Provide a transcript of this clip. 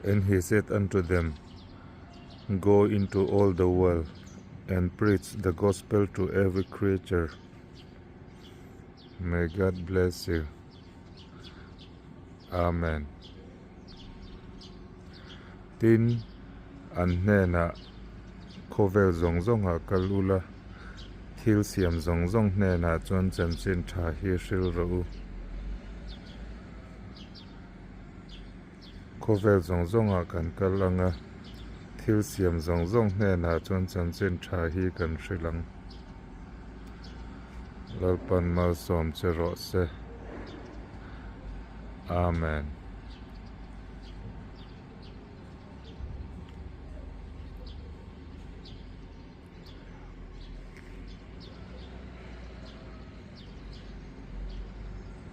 And he said unto them, Go into all the world and preach the gospel to every creature. May God bless you. Amen. Tin, an hnenah khawvel zawng zawngah kal ula, thil siam zawng zawng hnenah chuan chanchin tha hi hril rawh u. Khawvel zawng zawngah kan kal ang a, thil siam zawng zawng hnenah chuan chanchin tha hi kan hrilh ang. Lalpan malsawm che rawh se. Amen.